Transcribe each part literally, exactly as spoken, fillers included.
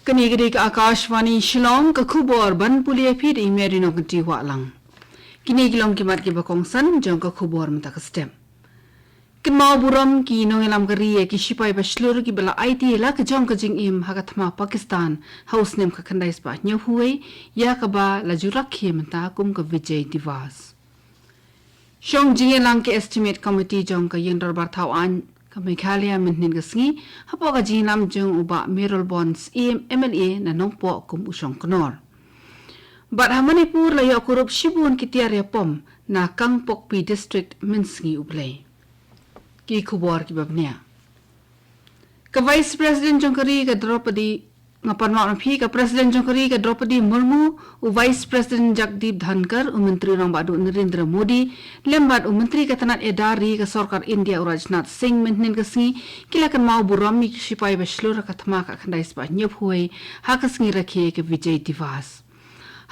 Kane ka dei ka Akashvani Shillong, ka khubor ban pule ïa phi da i Mary Nongkynrih Wahlang. Kine ki long ki mat kiba kongsan jong ka khubor mynta ka step. Kynmaw burom ki nongïalam ka ri ïa ki shipai ba shlur kiba la aiti la ka jong ka jingim ha ka thma Pakistan ha u snem khatkhyndai spah hynñiewphew wei, ïa kaba la ju rakhe mynta kum ka Vijay Diwas. Shong jingïalang ka Estimate Committee jong ka Ïingdorbar Thawaiñ ka Meghalaya mynhynnin ka sngi, hapoh ka jingïalam jong u Bah Mayralborn Syiem, M L A na Nongpoh kum u shongknor. Bad ha Manipur la ïoh kurup shibun ki tiar ïapom na Kangpokpi District mynsngi U Blei. Ki khubor kiba bniah. Ka Vice President jong ka ri ka Draupadi, nga pan wad ma phi, ka President jong ka ri ka Draupadi Murmu, u Vice President Jagdeep Dhankhar, u Myntri Rangbah Duh Narendra Modi, lem bad u Myntri ka tnat ïada ri ka Sorkar India u Rajnath Singh mynhynnin ka sngi, ki la kynmaw burom ïa ki shipai ba shlur ha ka thma khatkhyndai spah hynñiewphew wei, ha ka sngi rakhe ka Vijay Diwas.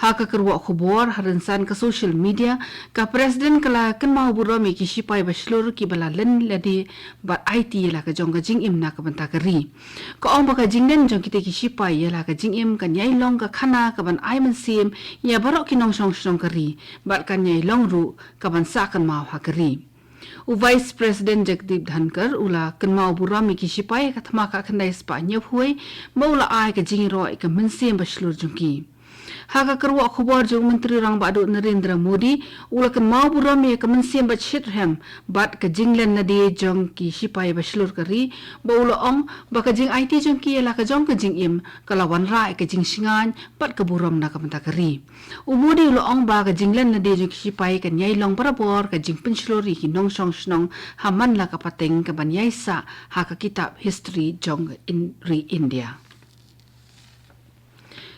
Ha ka kyrwoh khubor ha rynsan ka social media, ka President ka la kynmaw burom ïa ki shipai ba shlur kiba la len lade bad aiti ïa la ka jong ka jingim na ka bynta ka ri. Ka ong ba ka jinglen jong kita ki shipai ïa la ka jingim kan ïai long ka khana kaban ai mynsiem ïa baroh ki nongshong shnong ka ri, bad kan ïai long ruh kaban sah kynmaw ha ka ri. U Vice President Jagdeep Dhankhar u la kynmaw burom ïa ki shipai ha ka thma khatkhyndai spah hynñiewphew wei, ba u la ai ka jingïaroh ïa ka mynsiem ba shlur jong ki. Ha ka kyrwoh khubor jong u Myntri Rangbah Duh Narendra Modi, u la kynmaw burom ïa ka mynsiem ba shitrhem bad ka jinglen lade jong ki shipai ba shlur ka ri, ba u la ong ba ka jingaiti jong ki ïa la ka jong ka jingim ka la wanrah ïa ka jingshngaiñ bad ka burom na ka bynta ka ri. U Modi u la ong ba ka jinglen lade jong ki shipai kan ïai long barabor ka jingpynshlur ïa ki nongshong shnong ha man la ka pateng kaban ïai sah ha ka kitab history jong ka in-, ri India.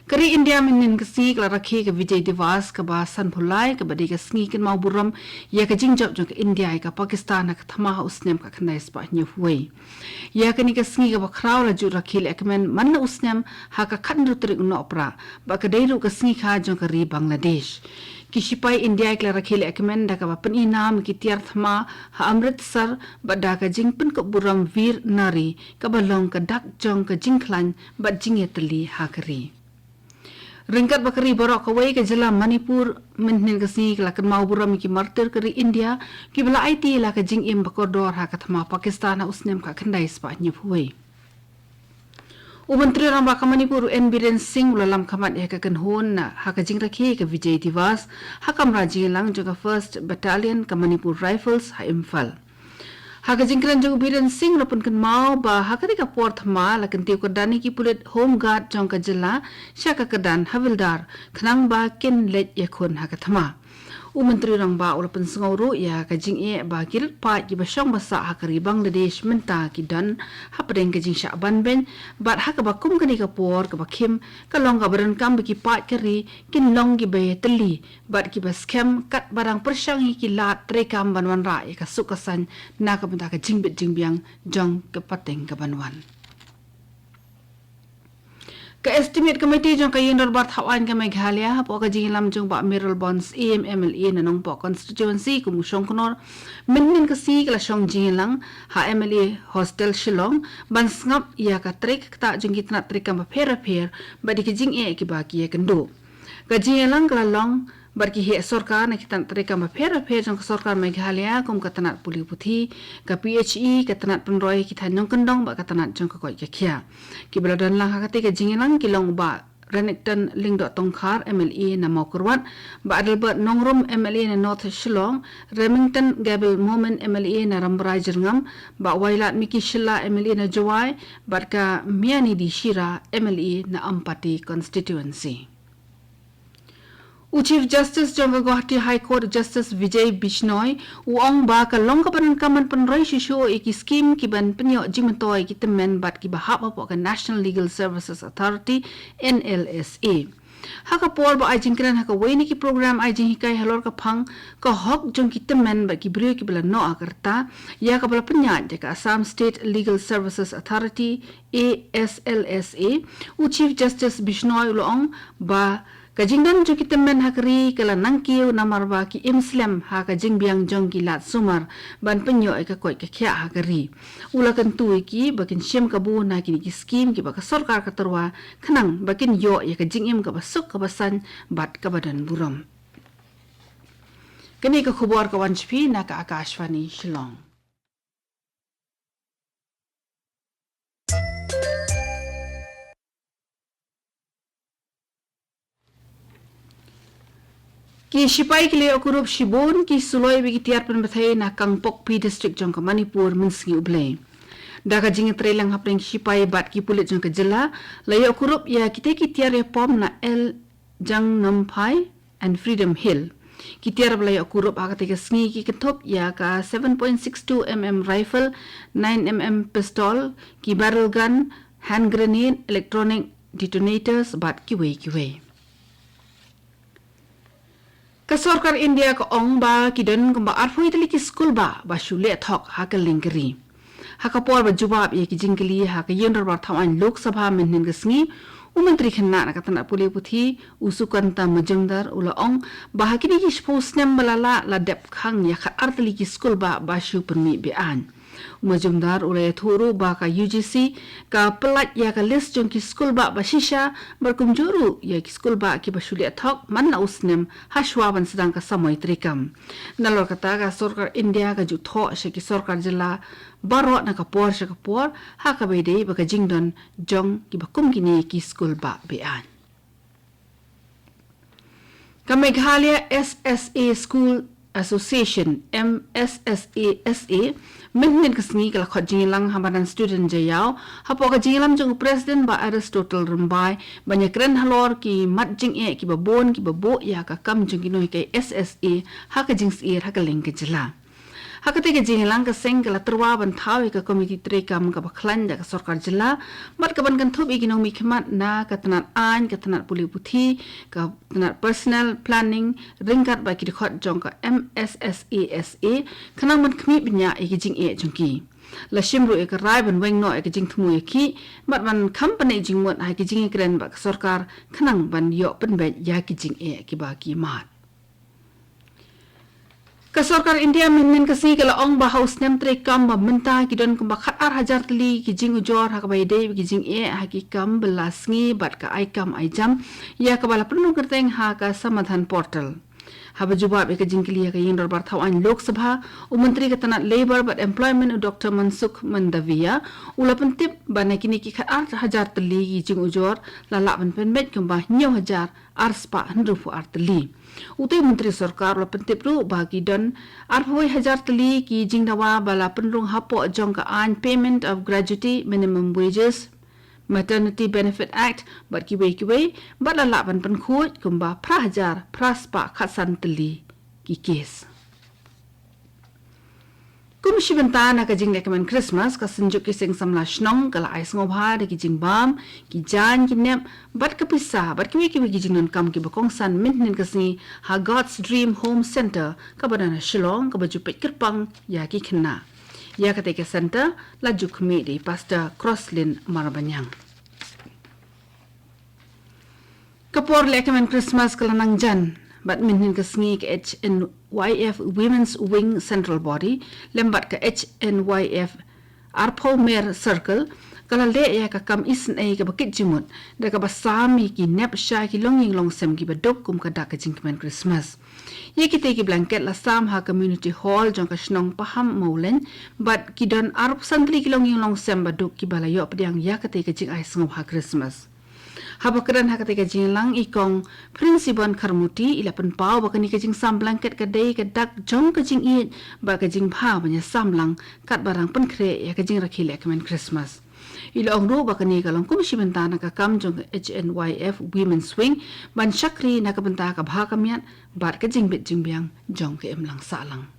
Ka ri India mynhynnin ka sngi ka la rakhe ka Vijay Diwas kaba sanphew lai, kaba dei ka sngi kynmaw burom ïa ka jingjop jong ka India ïa ka Pakistan ha ka thma ha u snem khatkhyndai spah hynñiewphew wei. Ïa kane ka sngi kaba khraw la ju rakhe lehkmen man la u snem ha ka khathynriew tarik u Nohprah, bad ka dei ruh ka sngi kha jong ka ri Bangladesh. Ki shipai India ki la rakhe lehkmen da kaba pyni nam ki tiar thma ha Amritsar, bad da ka jingpynkup burom Veer Nari, kaba long ka dak jong ka jingkhlaiñ bad jingïatylli ha ka ri. Ryngkat bad ka ri baroh kawei, ka jylla Manipur mynhynnin ka sngi ka la kynmaw burom ïa ki martir ka ri India, kiba la aiti ïa la ka jingim ba kordor ha ka thma Pakistan ha u snem khatkhyndai spah hynñiewphew wei. U Myntri Rangbah ka Manipur u N Biren Singh u la lam khmat ïa ka kynhun na ha ka jingrakhe ka Vijay Diwas ha kamra jingïalang jong ka First Battalion ka Manipur Rifles ha Imphal. Ha ka jingkren jong u Biren Singh u la pynkynmaw ba ha katei ka por thma la kyntiew kyrdan ïa ki pulit Home Guard jong ka jylla sha ka kyrdan Havildar, khnang ba kin leit ïakhun ha ka thma. U Myntri Rangbah u la pynsngew ruh ïa ka jingeh ba ki rit paid kiba shong ba sah ha ka ri Bangladesh mynta ki don hapdeng ka jingshah banbeiñ, bad ha kaba kum kane ka por kaba khim ka long kaba donkam ba ki paid ka ri kin long kiba ïatylli bad kiba skhem, katba dang pyrshang ïa ki lad treikam ban wanrah ïa ka suk ka saiñ na ka bynta ka jingbit jingbiang jong ka pateng kaban wan. Ka Estimate Committee jong ka Ïingdorbar Thawaiñ ka Meghalaya, hapoh ka jingïalam jong u Bah Mayralborn Syiem, M L A na Nongpoh Constituency kum u shongknor, mynhynnin ka sngi ka la shong jingïalang ha M L A Hostel Shillong ban sngap ïa ka trei ka ktah jong ki tnat treikam bapher bapher bad ïa ki jingeh kiba ki ïakynduh. Ka jingïalang ka la long bad ki heh sorkar na ki tnat treikam bapher bapher jong ka Sorkar Meghalaya, kum ka tnat pule puthi, ka P H E, ka tnat pynroi ki thaiñ nongkyndong bad ka tnat jong ka koit ka khiah. Kiba la don lang ha katei ka jingïalang ki long u Bah Renikton Lyngdoh Tongkhar, M L A na Mawkyrwat, Bah Adelbert Nongrum, M L A na North Shillong, Remington Gabriel Momin, M L A na Rambrai Jyrngam, Bah Wailadmiki Shylla, M L A na Jowai, bad ka Mianidi Shira, M L A na Ampati Constituency. U Chief Justice jong ka Guwahati High Court, Justice Vijay Bishnoi, u ong ba ka long kaba donkam ban pynroi shuh shuh ïa ki skim kiban pynïoh jingmyntoi ïa ki tymmen bad kiba hap hapoh ka National Legal Services Authority, N L S A. Ha ka por ba ai jingkren ha kawei na ki program ai jinghikai halor ka phang ka hok jong ki tymmen bad ki briew kiba la noh ha ka rta, ïa kaba la pynïaid da ka Assam State Legal Services Authority, A S L S A, u Chief Justice Bishnoi u la ong ba Ka jingdon jong ki tymmen ha ka ri ka la nangkiew namar ba ki im slem ha ka jingbiang jong ki lad sumar ban pynïoh ïa ka koit ka khiah ha ka ri. U la kyntu ïa ki ba kin shim kabu na kine ki skim kiba ka sorkar ka tyrwa khnang ba kin ïoh ïa ka jingim kaba suk kaba saiñ bad kaba don burom. Kane ka khubor ka wan sha phi na ka Akashvani Shillong. Ki shipai ki la ïoh kurup shibun ki suloi bad ki tiar pynbthei na Kangpokpi District jong ka Manipur mynsngi U Blei. Da ka jingïatreilang hapdeng ki shipai bad ki pulit jong ka jylla, la ïoh kurup ïa kitei ki tiar ïapom na L Jangnomphai and Freedom Hill. Ki tiar ba la ïoh kurup ha katei ka sngi ki kynthup ïa ka seven point six two mm rifle, nine mm pistol, ki barrel gun, hand grenade, electronic detonators bad kiwei kiwei. Ka sorkar India ka ong ba ki don kumba arphew tylli ki skulbah ba shu leh thok ha ka lyngkri. Ha ka por ba jubab ïa ki jingkylli ha ka ïing dorbar thaw aiñ Lok Sabha mynhynnin ka sngi, u Myntri Khynnah na ka tnat pule puthi, u Sukanta Majumdar, u la ong ba ha kine ki shiphew snem ba la lah, la dep khang ïa khatar tylli ki skulbah ba shu pynmih be-aiñ. U Majumdar u la ïathuh ruh ba ka U G C ka pyllait ïa ka list jong ki skulbah ba shisha, bad kumjuh ruh ïa ki skulbah kiba shu leh thok man la u snem hashwa ban sdang ka samoi treikam. Nalor kata, ka sorkar India ka ju thoh sha ki sorkar jylla baroh na ka por sha ka por ha kaba ïadei bad ka jingdon jong kiba kum kine ki skulbah be-aiñ. Ka Meghalaya S S A School Association, M S S A S A, mynhynnin ka sngi ka la khot jingïalang ha madan Student Jaiaw, hapoh ka jingïalam jong u President Bah Aristotle Rymbai, ban ïakren halor ki mat jingeh kiba bun kiba buh ïa ka kam jong ki nonghikai S S A ha ka jingsyier ha kylleng ka jylla. Ha katei ka jingïalang, ka seng ka la tyrwa ban thaw ïa ka komiti treikam kaba khlaiñ da ka sorkar jylla, bad ka ban kynthup ïa ki nongmihkhmat na ka tnat aiñ, ka tnat pule puthi, ka tnat personnel planning, ryngkat bad ki dkhot jong ka M S S A S A, khnang ban khmih bniah ïa ki jingeh jong ki. La shim ruh ïa ka rai ban weng noh ïa ka jingthmu ïa ki, bad ban kham pyneh jingmut ha ki jingïakren bad ka sorkar khnang ban ïoh pynbeit ïa ki jingeh kiba ki mad. Ka sorkar India mynhynnin ka sngi ka la ong ba ha u snem treikam ba mynta ki don kumba khatar hajar tylli ki jingujor ha kaba ïadei bad ki jingeh ha ki kam bylla sngi bad ka ai kam ai jam, ïa kaba la pynrung kyrteng ha ka Samadhan Portal. Haba jubab ïa ka jingkylli ha ka ïing dorbar thaw aiñ Lok Sabha, u Myntri ka tnat Labour bad Employment u Doktor Mansukh Mandaviya, u la pyntip ba na kine ki khatar hajar tylli ki jingujor la lah ban pynbeit kumba hynñiew hajar ar spah hynriewphew ar tylli. Utei u Myntri Sorkar u la pyntip ruh ba ki don arphew wei hajar tylli ki jingdawa ba la pynrung hapoh jong ka aiñ Payment of Gratuity Minimum Wages, Maternity Benefit Act, bad kiwei kiwei, bad la lah ban pynkhuid kumba phra hajar phra spah khatsan tylli ki kes. Kum shi bynta na ka jinglehkmen Christmas, ka Synjuk ki Seng Samla Shnong ka la ai sngewbha da ki jingbam, ki jaiñ, ki nep, bad ka pisa, bad kiwei kiwei ki jingdonkam kiba kongsan mynhynnin ka sngi ha God's Dream Home Centre, kaba don ha Shillong, kaba ju peit kyrpang ïa ki khynnah. Ïa katei ka centre la ju khmih da i Pastor Crosslyn Marbaniang. Ka por lehkmen Christmas ka la nang jan, bad mynhynnin ka sngi ka H N Y F Women's Wing Central Body lem bad ka H N Y F Arphew Mer Circle ka la leh ïa ka kam isynei kaba kit jingmut, da kaba sam ïa ki nep sha ki longïing longsem kiba duk kum ka dak ka jingkmen Christmas. Ïa kitei ki blanket la sam ha Community Hall jong ka shnong Paham Mawlein, bad ki don arphew san tylli ki longïing longsem ba duk kiba la ïoh pdiang ïa katei ka jingai sngewbha Christmas. Haba kren ha katei ka jingïalang, i Kong Prinsibon Kharmuti i la pynpaw ba kane ka jingsam blanket ka dei ka dak jong ka jingïeit bad ka jingbha ban ïasam lang katba dang pynkhreh ïa ka jingrakhe lehkmen Christmas. I la ong ruh ba kane ka long kum shi bynta na ka kam jong ka H N Y F Women's Wing ban shakri na ka bynta ka bha ka miat bad ka jingbit jingbiang jong ka imlang sahlang.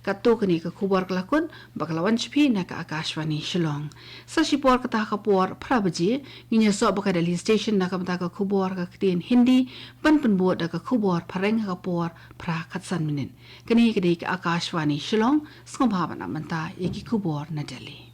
Katto kane ka khubor ka la kut, ba ka la wan sha phi na ka Akashvani Shillong. Sa shipor kata ha ka por phra baje, ngin ïasoh bad ka Delhi Station na ka bynta ka khubor ha ka ktien Hindi, ban pynbud da ka khubor phareng ha ka por phra khatsan minit. Kane ka dei ka Akashvani Shillong, sngewbha ban ap mynta ïa ki khubor na Delhi.